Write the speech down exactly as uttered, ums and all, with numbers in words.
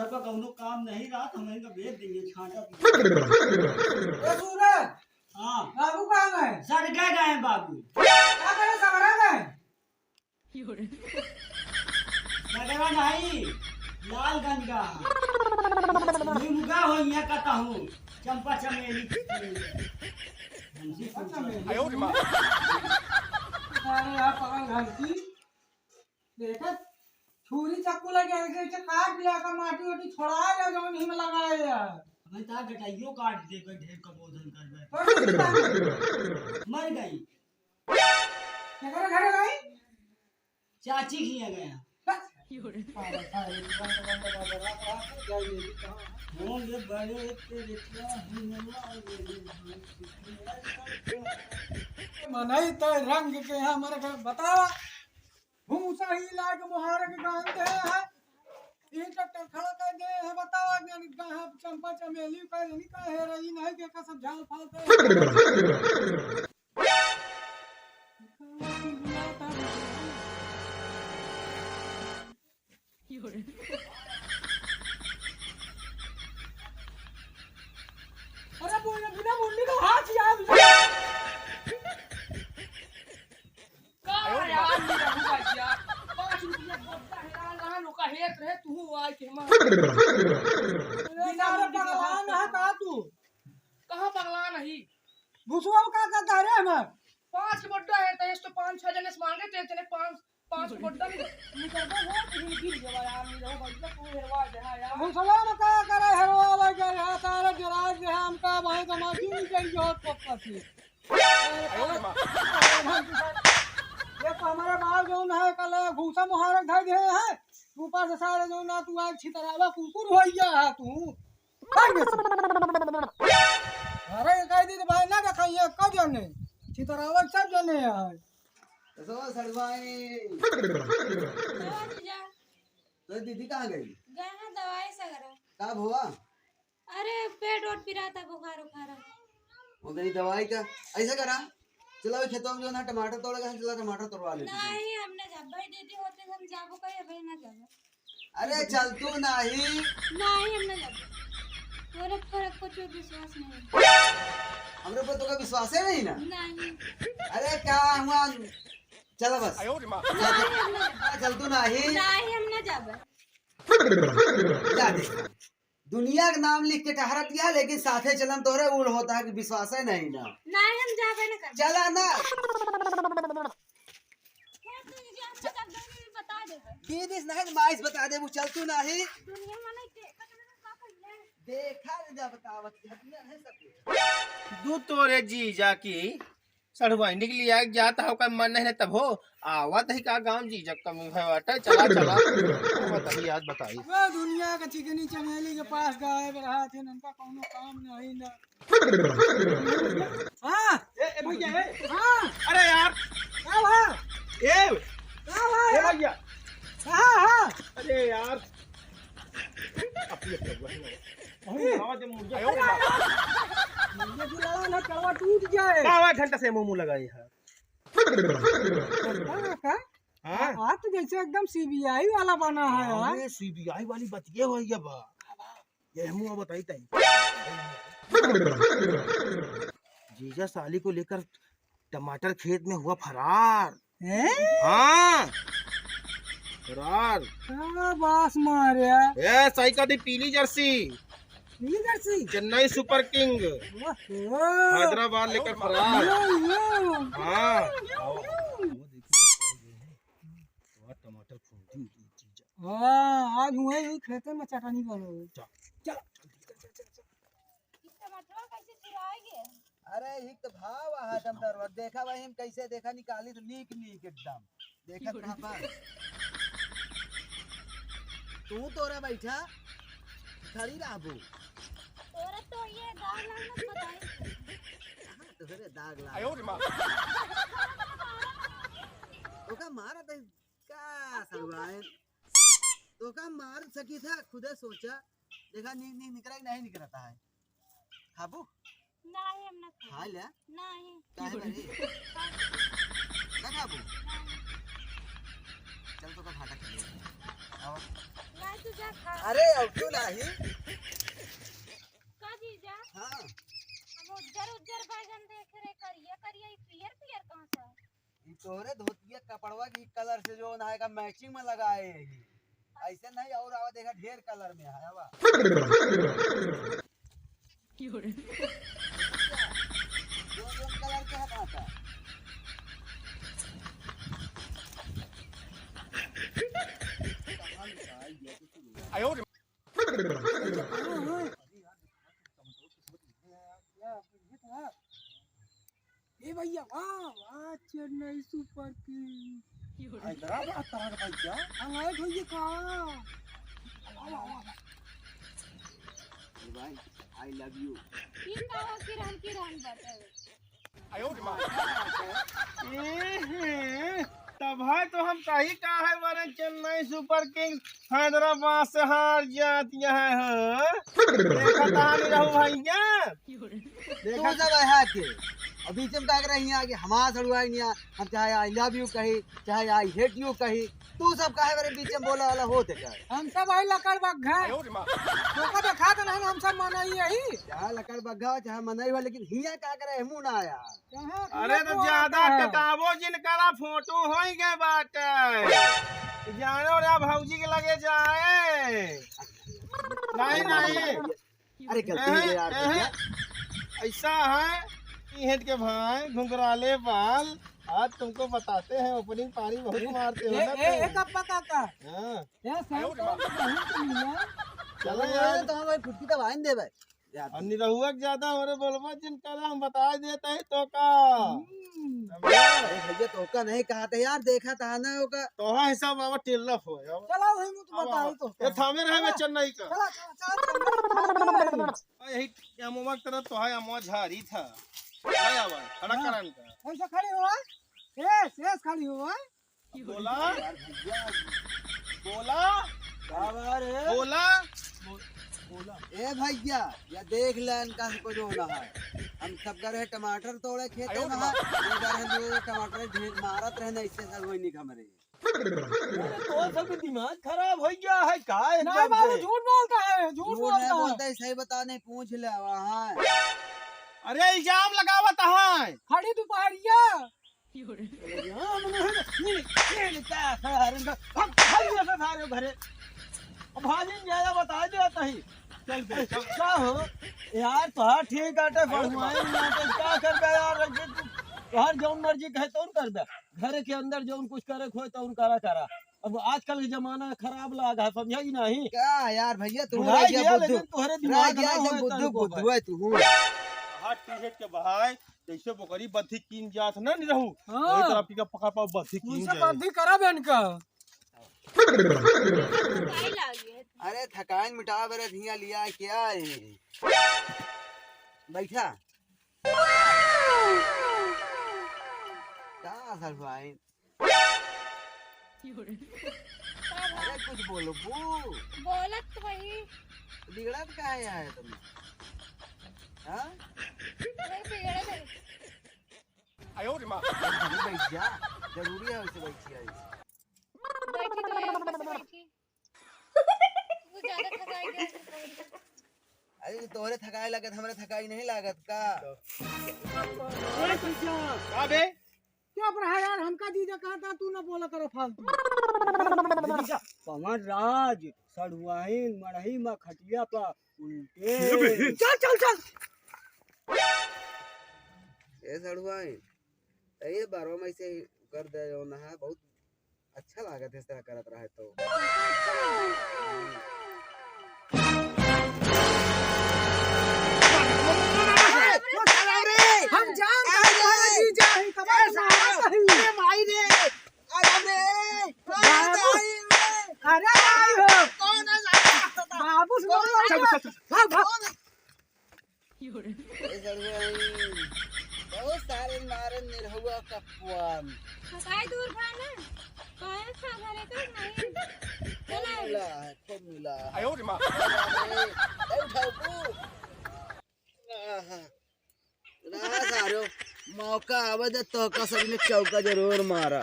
का कौनो काम नहीं रहा तो हम इनका भेज देंगे छांटा। ए सूरज, हाँ। बाबू कहाँ गए? सड़के गए हैं बाबू। का करे सगरा गए? सगरा नहीं, लालगंज का। निमगा हो यहाँ का कहूँ, चंपा चमेली। चंपा चमेली। अरे यार, पगल घर की। देखा, छुरी चक्कू लगे, ऐसे, ऐसे काट लिया का, माटी वाटी छोड़ा ले, जौन ही में लगाए यार। मैं तो गटाइयो काट दे, कोई ढेर का बोझन कर बैठे। तो मर गई। केकरे घरे गई? चाची के यहाँ गया। बस। होंगे बड़े तेरे क्या हुआ? मनई तो रंग के यहाँ हमारे घर बतावा। भूसा ही लाग मोहार के गान दे है। ई तो टखड़ा कर दे है, बतावा कि कहाँ चंपा चमेली का नहीं का है रही नहीं के का सब झाल फाल दे। अरे बोल, बिना बोलने का हाथ यार। का यार, मेरा हुआ यार। पाँच रुपया बोलता है, लाल लाल ओका हेत रहे, तू आए के मार। अरे सारे पगलान है का तू? कहाँ पगलान है? भूसवा का कहता है रे हमार? पाँच के बड्डा है, तो इस तो पाँच छह जने से मांगे, तो इतने पाँच, पाँच के बड्डा में निकल गए हो, तो ये गिर गया यार, नहीं रहो भैया, तू हेरवा दे, हाँ यार। भूसवा में का करे, हेरवा लग गया, सारे डरा दे, हमका वहीं तो माटी निकल गया हो, पप्पा से। ये तो हमारे बाल जौन है, कल घूसा मुहारक धर गए हैं, ऊपर से सारे जौन ना तू आज छितरावा कुकुर हो गया है तू। भाग यहाँ से। अरे, ये कह दी तो भाई ना रखा, ये कब जाने? छितरावा सब जाने हैं। तो सड़वाई। का जीजा? तो दीदी कहाँ गई? गए हैं दवाई सगरा। का भवा? अरे, पेट ओट पिराता, बुखार उखार। वो गई दवाई का। ऐसा करा, चला वो खेतवा में जौन है टमाटर तोड़े का, चला टमाटर तोड़वा ले। नहीं, हम ना जाब भाई, दीदी होते हम जाबो कहीं, अबे ना जाब। अरे चल तू नाही। नाही, हम ना जाब। तोरे पर कुछ विश्वास नहीं। हमरे पर तोका विश्वास है नहीं ना? नहीं। अरे का हुआ? चला बस। नाही, हम ना जाब। चल तू नाही। नाही, हम ना जाब। जा दे। दुनिया के नाम लिख के टहरत गया, लेकिन साथे चलन तोहरे उल होता है कि विश्वास है नहीं ना। नाही, हम जाबे न करब। चला ना। हे, तू ये हम सब दुनिया में बता देबे। दीदी से नहीं, माई से बता देबू, चल तू नाही। दुनिया में नहीं देखत, में का कइले? देखा रे, जा बतावत, दुनिया है सब। दू तोरे जीजा की सड़वाइनी के लिए आए जात हो, का मन नहीं तब हो, आवत ही का गाँव जी, जब कमी भय बाटे, चला, चला। आवत ही याद बताई। वो दुनिया का चिकनी चमेली के पास गायब रहा थे, उनका कौनो काम नहीं ना। हाँ। ए, ए भैया, ए। हाँ। अरे यार। का भा? ए। का भा? ए भैया। हाँ, हाँ। अरे यार। अपनी, अपनी, अपनी। अरे, आवाज जब मुर्गा आयो रे बाप। मुर्गे की लड़ा ना, कड़वा टूट जाए। बारह घंटा से मुंह, मुंह लगाई है। का, का? हाँ? आ, आ तो जैसे एकदम सीबीआई वाला बना है, हाँ, यार। ये सीबीआई वाली बात ये हो गया बा। ये मुंह बताई तई। जीजा साली को लेकर टमाटर खेत में हुआ फरार। हैं? हाँ। फरार। का बास मारे? ए, सही का दी पीली जर्सी। पीली जर्सी? चेन्नई सुपर किंग। ओहो। हैदराबाद लेकर फरार। यो, यो। हाँ। आओ, आओ, देखिए, आओ, ये है। वाह, टमाटर फूल दी, दी, दी, जा। हाँ, आज हुए ही खेते में चटनी बनो। जा, जा, जल्दी, जा, जा, जा, जा। ई टमाटरवा कैसे चुराए गे? अरे, ई तो भाव है दमदार, देखा वही हम कैसे देखा निकाली तो नीक नीक एकदम। देखत कहाँ पर? तू तोरा बैठा, खड़ी रहबू। तोरा तो ये दाग लाग मत बताई। कहाँ तोहरे दाग लाग? आयो रे माँ। तोका मारा तो का सड़वाइन? तोका मार सकी था, खुदे सोचा। देखा, नी, नी निकला कि नहीं निकलता है। खाबू? नहीं, हम ना खाई। खा ले। नहीं। काहे बरी? ना खाबू? नहीं। चल, तोका भाटा खिलाई। नहीं, तू जा खा। अरे, अब क्यों नहीं? का जीजा? हाँ। हम उज्जर उज्जर बैगन देखे रहे, करिया करिया, ई पियर पियर कहाँ से? ई तोहरे धोतिया कपड़वा की कलर से जो ना है का मैचिंग में लगाए है। ऐसे नहीं और आवा, देखा ढेर कलर में है, आवा। क्यों रे? जो, जो कलर के है, कहाँ का? आयो रे। ए भैया, वाह, वाह, चेन्नई सुपर किंग। हैदराबाद तार भैया। हमारे भैया का? वाह, वाह, वाह। ए भाई, I love you। ई का हो, किरण, किरण बाटे। ए, हे, तब है तो हम कही का है, बड़े चेन्नई सुपर किंग हैदराबाद से हार जात है, हाँ? देखा तानी रहू भैया। तू सब है के? अब बीच में का कर रही है कि हमार सड़ुआ नहीं है, हम चाहे I love you कही, चाहे I hate you कही, तू सब काहे बरे बीच में बोला वाला होत है का? हम सब आई लकड़ बग्घा। आयो रे माँ। तोका देखा तो नहीं, हम सब मनई यही। चाहे लकड़ बग्घा हो, चाहे मनई हो, लेकिन हिया का करे मुँह ना आया। कहाँ अरे तो किया ज्यादा होता है? कटावो जिन करा, फोटो होई गए बाटे। जानो रे भौजी के लगे जाए। नहीं, नहीं। अरे गलती हो गई यार, भैया। ऐसा है कि हेड के भाई घुंघराले बाल, आज तुमको बताते हैं, ओपनिंग पारी बहुत ए, मारते हो ए, ना ए, तुम। ए, कप्पा काका। हाँ। ए, सर, तो बहुत मिला। चलो अरे यार। तो हम भाई फुटकी तो वाइन दे भाई। यार। और निरहुआ के ज्यादा हमरे बोलबा जिन कल हम बता देते हैं तो का। हम्म। समझे? अरे भैया तो का नहीं कहा था यार, देखा था ना ओका। तो हाँ हिसाब बाबा टेल्लफ हो यार। चलो वही मुझे अब बताओ आओ। तो। ये थामे रहे में हाँ। चेन्नई का। चला, चला, चला, चला। आ, यही अमवा की तरह तो है, अमवा झारी था। क्या आवा? खड़ा हाँ। करान का। कैसे खड़ी हुआ? एस, एस खड़ी हुआ। बोला। बोला। का बा रे? बोला। ए भैया, या देख ले इनका हमको जो ना है। हम सब गए रहे टमाटर तोड़े खेते आयो में, रे। ये गए रहे जो टमाटर ढेर मारत रहे ना, इससे सब वही निक हमरे। अरे, तोर सब के दिमाग खराब हो गया है का नहीं एकदम बाबू, से? झूठ बोलता है, झूठ झूठ बोलता नहीं है। बोलता है, सही बता नहीं, पूछ ले वहाँ। अरे, इल्जाम लगावत है। खड़ी दोपहरिया। अरे, हाँ, मने है ना, ये, ये क्या है, अरे, हम भाग गए थे सारे घरे। अब भाजी ने ज्यादा बता दिया तही। चल बे, चल। का हो? यार, तोहार ठीक आटे, बढ़ुआई ना तो का करबे यार, रख दे तू। तोहार जौन मर्जी कहे, तौन करबे। घर के अंदर जौन कुछ करे खोए, तौन करा, करा। अब आजकल के जमाना खराब लाग है, समझा कि नहीं? का यार भैया, तू बुढ़ाई रह गया गया, बुद्धू। लेकिन तोहरे रह दिमाग गया ना एकदम होए बुद्धू, तनको बुद्धू बस। है तू। हाथ टी-शर्ट के भाई, जैसे बोकरी बद्धी कीन जात ना नहीं रहू, हाँ। वही तरह आपकी का पकड़ पाओ बद्धी कीन उनसे जाए। बद्धी करा बहन का। अरे थकान मिटावे रे धिया लिया है क्या है? बैठा। का सर भाई? अरे कुछ बोलो बू। बोलत तो वही। बिगड़त का है यार तुम? हाँ? नहीं बिगड़त है। आयो रे माँ। बैठ जा, जरूरी है उसे बैठी है। बैठी तो है, बस बैठी। वो ज्यादा थकाई दे। अरे, तोहरे थकाई लागत, हमरे थकाई नहीं लागत का? का बे? चुप रहा यार, हमका जीजा कहता, तू ना बोला करो फालतू। जीजा, पवन राज, सड़ुआइन, मड़ही मा खटिया पा उल्टे। चल, चल, चल। ए सड़ुआइन, ए बारह में ऐसे कर दे जो ना है, बहुत अच्छा लागत है इस तरह करत रहे तो। हम जान अरे! गए, जी जाही, तब ए, साला, कही। अरे माई रे! अरे रे! बाबू! अरे भाई हो! कौन है साला? बाबू से कौन है? चल, चल, चल। भाग, भाग। कौन है? ए सड़ुआइन, बहुत सारे मारे निरहुआ का पुआन। हटाई दूर भाई ना, काहे खा भरे का नहीं? खूब चला। मिला है, खूब मिला है। आयो रे माँ। अरे, ए उठाओ तू। आहा। रहा सारो, मौका आवे दे तो का सभी में चौका जरूर मारा।